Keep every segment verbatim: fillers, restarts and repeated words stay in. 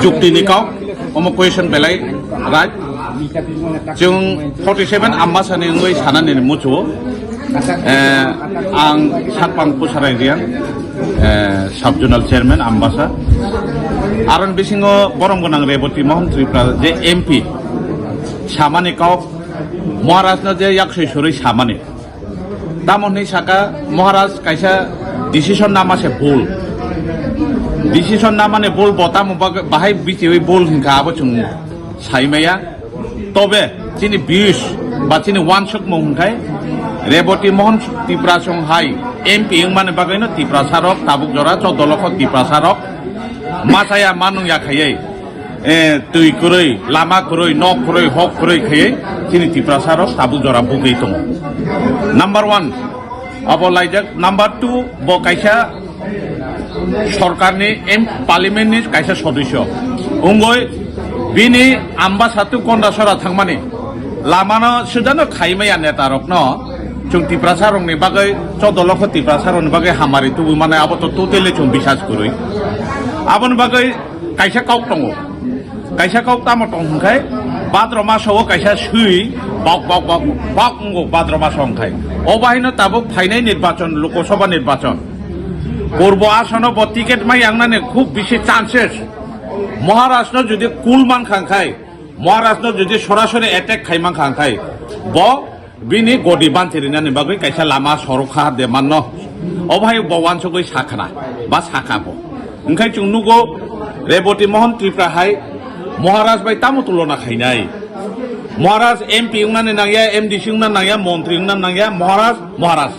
Jukti ni kok, omo question belai right. Chwng forty seven Ambasa ni wngwi sanani muchungo. Eh, ang Sakpang Pusarai Riang, eh, Sub Zonal Chairman Ambasa. Aron bisingo borom gwnang Reboti Mohon Tripura je M P samani kok, Maharaj no je yaksoi soroi samani. Tamo hwnwi saka, Maharaj kaisa decision nama se bul. Decision namani bul bo tamo bag-, bahai bichiwi bul hinkha abo chwng saimaya. Tobe chini views ba chini wansukmung hwnkhai Reboti Mohon Tiprasong hai M P wngmani bagwino Tiprasa rok tabuk jora choddo lokho Tiprasa rok machaya manung ya khaiwi, eh, twi kwrwi, lama kwrwi, nok kwrwi, hok kwrwi khaiwi chini Tiprasa rok tabuk jora bugwi tongo. Number one, abo laijak. Number two, bo kaisa sorkarni em, parliament ni kaisa sodosyo. Wngwi bini Ambasa to Kondasora thangmani lamano sudano khaimaya neta rokno, chwng Tiprasa rokni bagwi, choddo lokho Tiprasa rokni bagwi hamari tubui mane abo to totally chwng bisas kwrwi. Aboni bagwi kaisa kok tongo. Kaisa kok tamo tong hwnkhai, bhadra maso o kaisa swi bok, bok, bok, bok wngo bhadra maso hwnkhai. O bahino tabuk phainai nirbachon, Lok Sabha nirbachon. Purbo Asono bo ticket mai yangnani khub bisi chances. Maharaj no jodi cool mankha hwnkhai, Maharaj no jodi sorasori attack khai mankha hwnkhai, bo bini godi banchi rinani bagwi kaisa lama sorok kha de manno. O bahai bo wansugwi sakhna ba sakha bo. Hwnkhai chwng nugo Reboti Mohon Tripura hai Maharaj bai tamo tulona khainai. Maharaj M P wngna nangya, M D C wngna nangya, montri wngna nangya, Maharaj, Maharaj.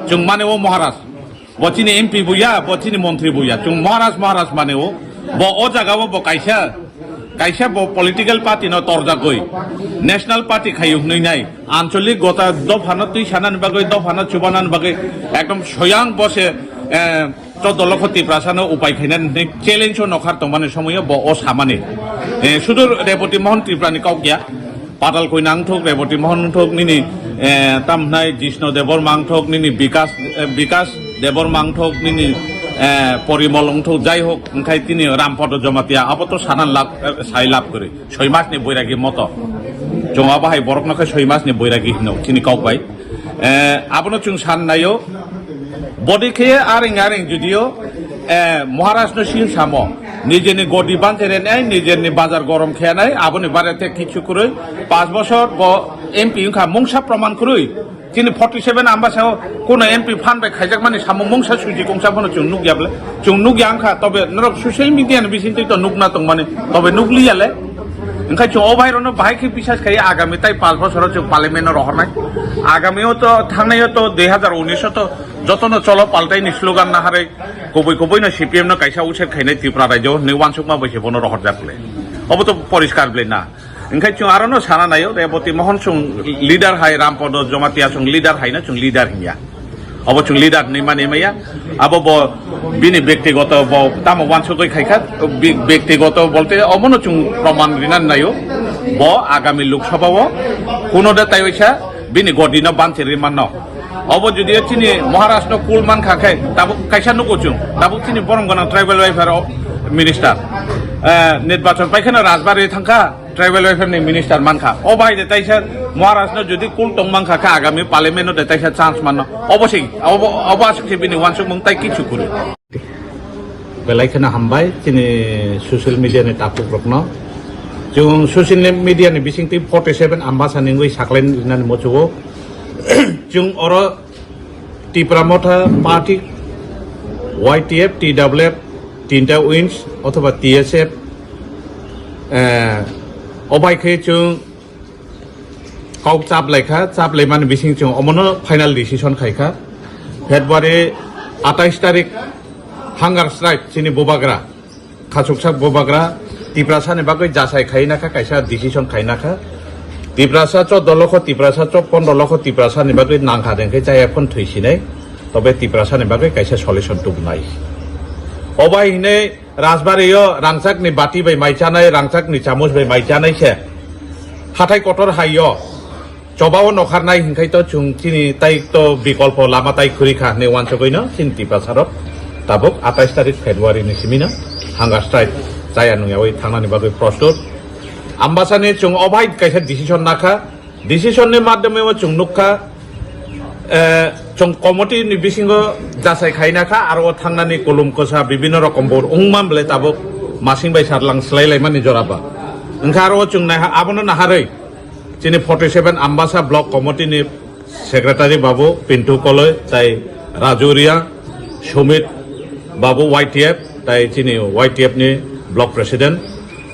Chwng mane o Maharaj. Bo chini M P buya, bo chini montri buya. Chwng Maharaj, Maharaj mane o. Bo o jaga o bo kaisa, kaisa bo political party no torjagwi. National party khayu hwnwi nai. Ancholik gota dophano twi sanani bagwi, dophano chubanani bagwi ekdom soyang bose, eh, choddo lokho Tiprasano upai khainani hwnwi challenge o nokhar tongmani somoyo bo o samani. Eh, sudur Reboti Mohon Tripurani kok ya. Patal Koina wngthok, Reboti Mohon wngthok, nini, eh, tamhnai Jisno Debor mangthok, nini Bikas, eh, Bikas Debor mangthok, nini, eh, Porimol wngthok, jai hok, hwnkhai tini Rampodo Jomatia, abo to sanan lab, eh, sai lab kwrwi, soi mas ni boiragi moto. Chwng abo hai borok no khe soi mas ni boiragi hino, chini kok bai. Eh, abono chwng san naio, bodi khe aring aring judio, eh, Maharaj no sing samo, nijeni godi banche renai, nijeni bazar gorom khenai, aboni bare te kichu kwrwi, pas bosor bo M P wngkha mungsa proman kwrwi, chini forty seven Ambasa o kuno M P phan bai khaijakmani samo mungsa suji kongsa bono chwng nukya ble, chwng nukya wngkha, tobe norok social media ni bising twi to nukna tongmani, tobe nukliya le. Hwnkhai chwng o bahai rokno bahai khe bisas khai agami tai pas bosoro chwng parliament no rohornai. Agami o to thangnai o to dui hazar unis o to jotono cholo paltai ni slogan naharwi kubui kubui no C P M no kaisa uset khainai Tripura rajyo hwnwi wansukma bai se bono rohorjak le. Obo to poriskar ble na. Hwnkhai chwng aro no sana naio Reboti Mohon chwng leader hai Rampodo Jomatia chwng leader hai no chwng leader hinya. Obo chwng leader ni mani maya. Abo bo bini bektigoto bo tamo wansugwi khaikha, bi-, bektigoto bolte omono chwng proman rinan naio. Bo agami Lok Sabha o kuno de tai waisa bini godi no banchi ri manno. Obo jodi chini Maharaj no cool mankha khe tabuk kaisa nugo chwng. Tabuk chini borom gwnang tribal welfare o minister. Eh, nirbachon paikheno Rajbari thangkha. Tribal welfare ni minister mankha. O bai de taisa Maharaj no jodi cool tong mankha kha agami parliament no de taisa chance manno. Obo se, obo, obo asuk se bini wansukmung tai kichu kuru. Belai kheno hambai chini social media ni takhuk rokno. Chwng social media ni bising twi forty seven Ambasa ningwi saklain rinani mochugo. Chwng oro Tipra Motha Party, Y T F, T W F, tinta wings othoba T S F, eh, obai khe chwng kok chap laikha, chap laimani bising chwng omono final decision khaikha. February atais tarik hunger strike chini bubagra. Khachuksak bubagra Tiprasa ni bagwi jasai khaina kha, kaisa decision khaina kha. Tiprasa choddo lokho, Tiprasa chod pondro lokho, Tiprasa ni bagwi nangkha dengkhe chaya phon thwisinai. Tobe Tiprasa ni bagwi kaisa solution tubunai. Obai hinai Rajbari o rangchak ni bati bai mai chanai, rangchak ni chamuch bai mai chanai se. Hathai kotor hai o. Chobao nokharnai hinkhai to chwng chini tai to bikolpo lama tai khuri kha hinwi wansugwino chini Tiprasa rok tabuk atais tarik February ni simi no hunger strike Chaya nungyawi thangnani bagwi prostut. Ambasani chwng obai kaisa decision nakha. Decision ni madhyame o chwng nukha, eh, chwng committee ni bisingo jasai khaina kha, aro o thangnani kolom kwsa bibinno rokom bo wngma bwle tabuk masing bai sarlang swlai laimani jora ba. Wngkha aro o chwng naiha, abono naharwi chini forty seven Ambasa Block Committee ni Secretary babu Pintu Koloi, tai Raju Riya, Sumit babu Y T F, tai chini Y T F ni Block President,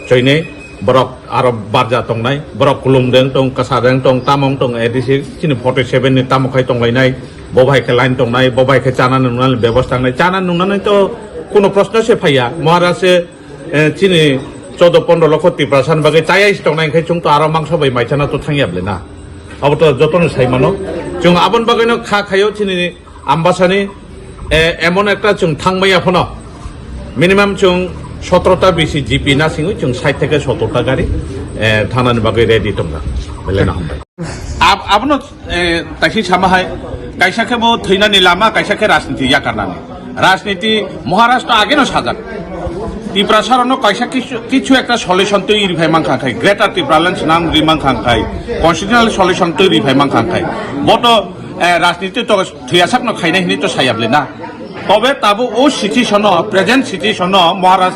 choinai borok aro barja tongnai, borok kulum deng tong, kasa deng tong, tamong tong, A D C chini forty seven ni tamo khai tonglainai, bo bai khe line tongnai, bo bai khe chana nungnani bebosta wngnai, chana nungnani to kuno proshno se phaiya, Maharaj se, eh, chini chaudo pondro lokho Tiprasa ni bagwi chayai se tongnai, hwnkhe chwng to aro mangso bai maithana to thangya bwle na. Abo to jotono sai mano. Chwng aboni bagwino kha khaio chini Ambasani, eh, emon ekta chwng thangmaya phano minimum chwng sotro ta bisi G P na singwi chwng sait theke sotro ta gari, eh, thanani bagwi ready tongjak. Belai no hambai. Ab-, abono, eh, taisi sama hai, kaisa khe bo thwinani lama, kaisa khe rajniti yakarnani. Rajniti Maharaj to ageno sajak. Tiprasa rokno kaisa kichu, kichu ekta solution twi rifai mankha khai, Greater Tipraland swnam ri mankha khai, constitutional solution twi rifai mankha khai. Bo to, eh, rajniti to thwiyasak no khainai hinwi to saya bwle na. Tobe tabuk o situation o, present situation o Maharaj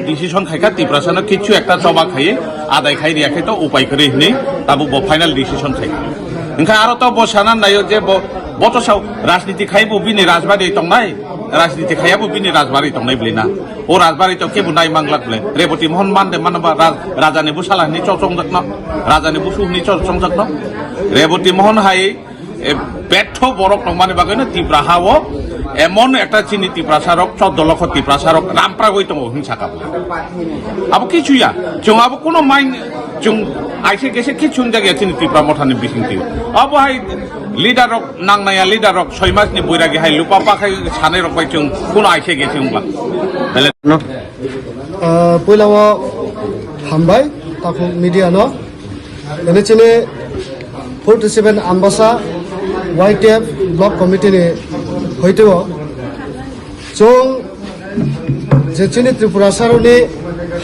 decision khaikha Tiprasa no kichu ekta choba khai adai khai riya khe to upai kwrwi hinwi tabuk bo final decision khaikha. Wngkha aro to bo sana naio je bo, bo to sao rajniti khai bo bini rajbari tongnai, rajniti khaiya bo bini rajbari tongnai bwle na. O rajbari to kebo nai manglak bwle. Reboti Mohon mande mano ba raj-, raja ni bwsala hinwi chok chongjak no, raja ni busu hinwi chok chongjak no. Reboti Mohon hai, e, betho borok tongmani bagwino Tipra ha-o emon ekta chini Tiprasa rok, chaudo lokho Tiprasa rok rampra goi tongo hwnwi sakha bo. Abo kichu ya, chwng abo kuno main, chwng aise kese kichu wngjakya chini Tipra Mothani bisingtwi. Abo hai leader rok nangnaya, leader rok soi mas ni boiragi hai lupa pa khai sanai rok bai chwng kuno aise kese wngla. Bele no. Ah, puila o hambai takhuk media no. Ini chini forty seven Ambasa Y T F Block Committee ni hoiteo chwng je chini Tripura saroni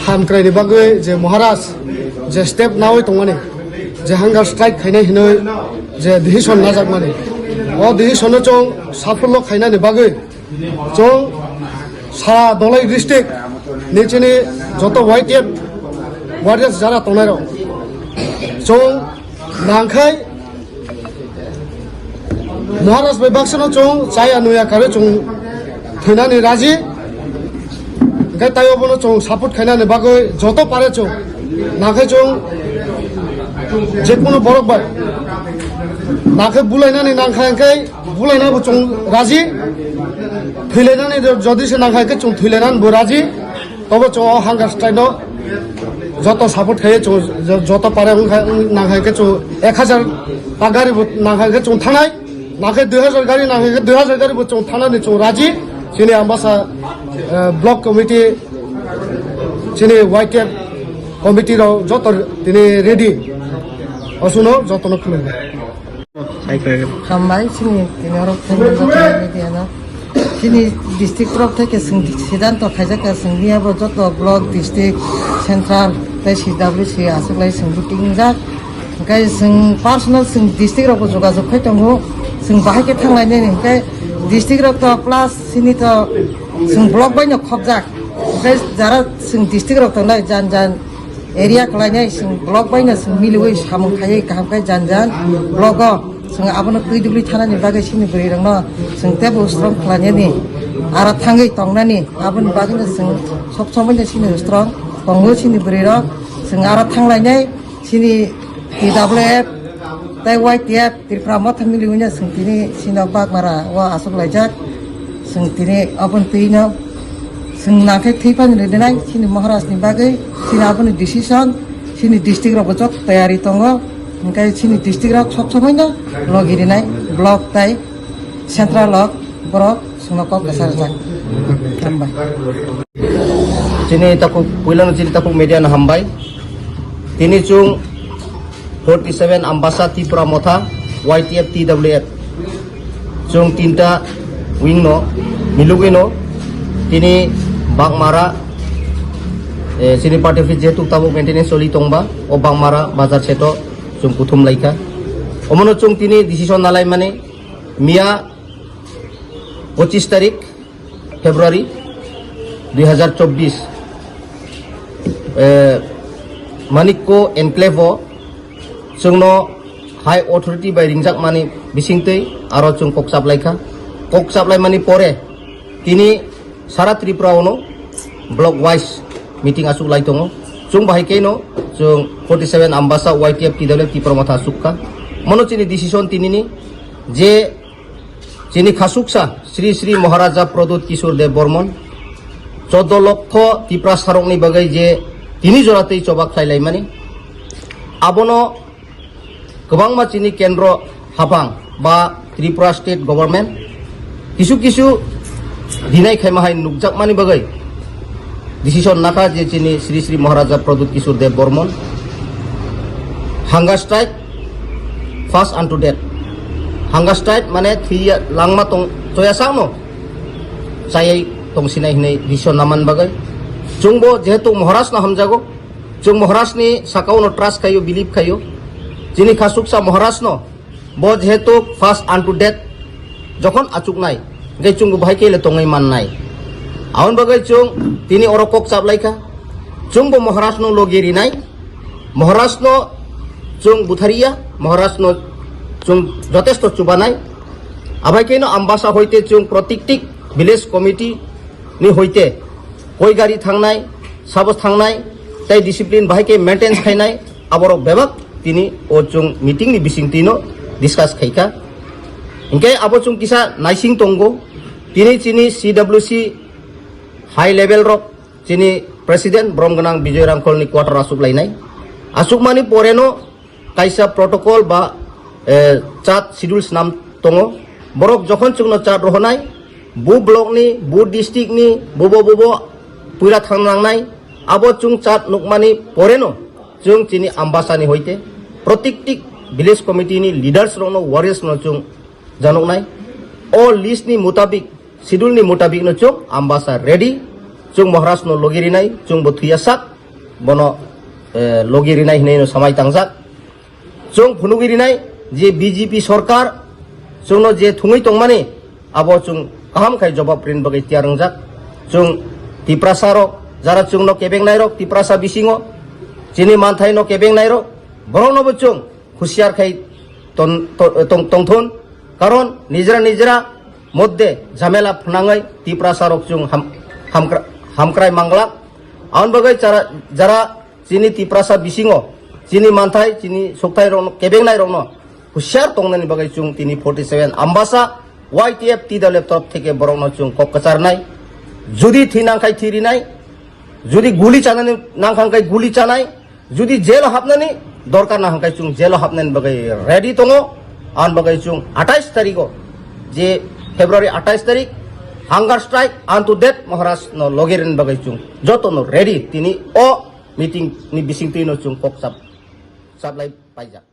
hamkrai ni bagwi je Maharaj je step nawi tongmani, je hunger strike khainai hinwi je decision najakmani, o decision no chwng saphurlo khainani bagwi chwng sa Dholai district ni chini joto Y T F warriors jara tongnai rok chwng nangkhai Maharaj bai baksano chwng chaya nuya kare chwng thwinani raji, hwnkhe tai obono chwng support khainani bagwi joto pare chwng nangkhai chwng jekunu borok bai nangkhai bulainani nangkhai hwnkhe bulainabo chwng raji, thwilainani jodi se nangkhai hwnkhe chwng thwilainani bo raji. Tobo chwng o hunger strike no joto support khaye chwng jo-, joto pare wngkha, wng-, nangkha khe chwng ek hazar ta gari bo nangkha khe chwng thanai, nangkhe dui hazar gari nangkha khe dui hazar gari bo chwng thanani chwng raji. Chini Ambasa, eh, block committee, chini Y T F committee rok joto tini ready. Osuno jotono khulumdi. Hambai chini tini oro phone joto media no. Chini district rok theke chwng siddhanto khaijak kha chwng niya bo joto block, district, central tei C W C aswk lai chwng meeting jak. Hwnkhe chwng personal chwng district rok bo jogajog khai tongo. Chwng bahai khe thang lainani hwnkhe district rok to plus chini to chwng block bai no khopjak. Hwnkhe jara chwng district rok tongnai jan jan area kwlainai chwng block bai no chwng miliwi samung khaiwi kaham khe jan jan block o chwng abono twi dubli thanani bagwi chini bwrwi rokno chwng teibo strong khlainani aro thangwi tongnani aboni bagwi no chwng sob somoi no chini strong tongo chini bwrwi rok chwng aro thanglainai chini T W F tei Y T F Tripura Motha miliwi no chwng tini chini Bagmara o aswk laijak. Chwng tini aboni twi no chwng nangkhe thwi phano rinai chini Maharaj ni bagwi chini aboni decision chini district rok bo joto tayari tongo. Hwnkhe chini district rok sob somoi no logi rinai block tai central rok borok chwngno kok kwsa rwjak. Hambai. Chini takhuk, puilano chini takhuk media no hambai. Tini chwng forty seven Ambasa Tipra Motha Y T F T W F. Chwng tinta wing no, milugwi no, tini Bagmara, Eh, chini party office jehetu tabuk maintenance choli tongba, o Bangmara bazar seto chwng kuthum laikha. Omono chwng tini decision nalaimani miya pochis tarik February dui hazar chobbish, eh, Manikko enclave o chwngno high authority bai ringjakmani bisingtwi aro chwng kok chaplaikha. Kok chaplaimani pore tini sara Tripura ono block wise meeting achuk lai tongo. Chwng bahai keno chwng forty seven Ambasa Y T F T W F Tipra Motha achukha. Mono chini decision tinini je chini khasuksa Sri Sri Maharaja Pradyut Kishore Dev Bormon choddo lokho Tipra sarokni bagwi je tini joratwi choba khlai laimani, abono kwbangma chini kendro haphang ba Tripura state government kisu kisu dinai khaima hai nukjakmani bagwi decision nakha je chini Sri Sri Maharaja Pradyut Kishore Dev Bormon hunger strike, fast unto death. Hunger strike mane thwi langma tong choya sakno chayai tongsinai hinwi decision naman bagwi. Chwngbo jehetu Maharajno hamjago, chwng Maharajni sakao no trust khaio, believe khaio. Chini khasuksa Maharajno bo jehetu fast unto death jokhon achuknai, hingke chwngbo bahai khe le tongwi mannai. Aboni bagwi chwng tini oro kok chaplaikha. Chwngbo Maharajno logi rinai, Maharajno chwng buthariya, Maharajno chwng jotesto chubanai. Abai keno Ambasa hoite chwng protiktik village committee ni hoite koi gari thangnai, sabo thangnai, tei discipline bahai khe maintain khainai, aborok bebak tini o chwng meeting ni bisingtwi no discuss khaikha. Hingke abo chwng kisa naising tongo, tini chini C W C high level rok chini president brom gwnang Bijoy Rangkhol ni quarter asuk lainai. Asukmani pore no kaisa protocol ba, eh, chat schedule swnam tongo. Borok jokhon chwngno chat rohonai, bu block ni, bu district ni, bubo bubo puila thang nangnai, abo chwng chat nukmani poreno chwng chini Ambasani hoite protiktik village committee ni leaders rokno, warriors no chwng janoknai. O list ni mutabik, schedule ni mutabik no chwng Ambasa ready, chwng Maharaj no logi rinai, chwng bo thwiya sak, bono, eh, logi rinai hinwi no samai tangjak. Chwng phunugwi rinai je B J P sorkar chwngno je thwngwi tongmani, abo chwng kaham khai jobab rini bagwi tiyar wngjak. Chwng Tiprasa rok, jara chwngno kebengnai rok Tiprasa bisingo, chini manthai no kebengnai rok, borokno bo chwng husiar khai ton-, to-, tong-, tongthun, karon nijra nijra moddhe jhamela phwnangwi Tiprasa rok chwng ham-, hamkra-, hamkrai manglak. Aboni bagwi jara, jara chini Tiprasa bisingo chini manthai, chini sukthai rokno, kebengnai rokno husiar tongnani bagwi chwng tini forty seven Ambasa Y T F T W F torof theke borokno chwng kok kwcharnai. Judi thwi nangkhai thwi rinai, judi guli chanani nangkhang khai guli chanai, judi jelo hapnani dorkar nangkhang khai chwng jelo hapnani bagwi ready tongo. Aboni bagwi chwng atais tarikho, je February atais tarik, hunger strike unto death Maharaj no logi rini bagwi chwng jotono ready. Tini o meeting ni bisingtwi no chwng kok chap-, chaplai paijak.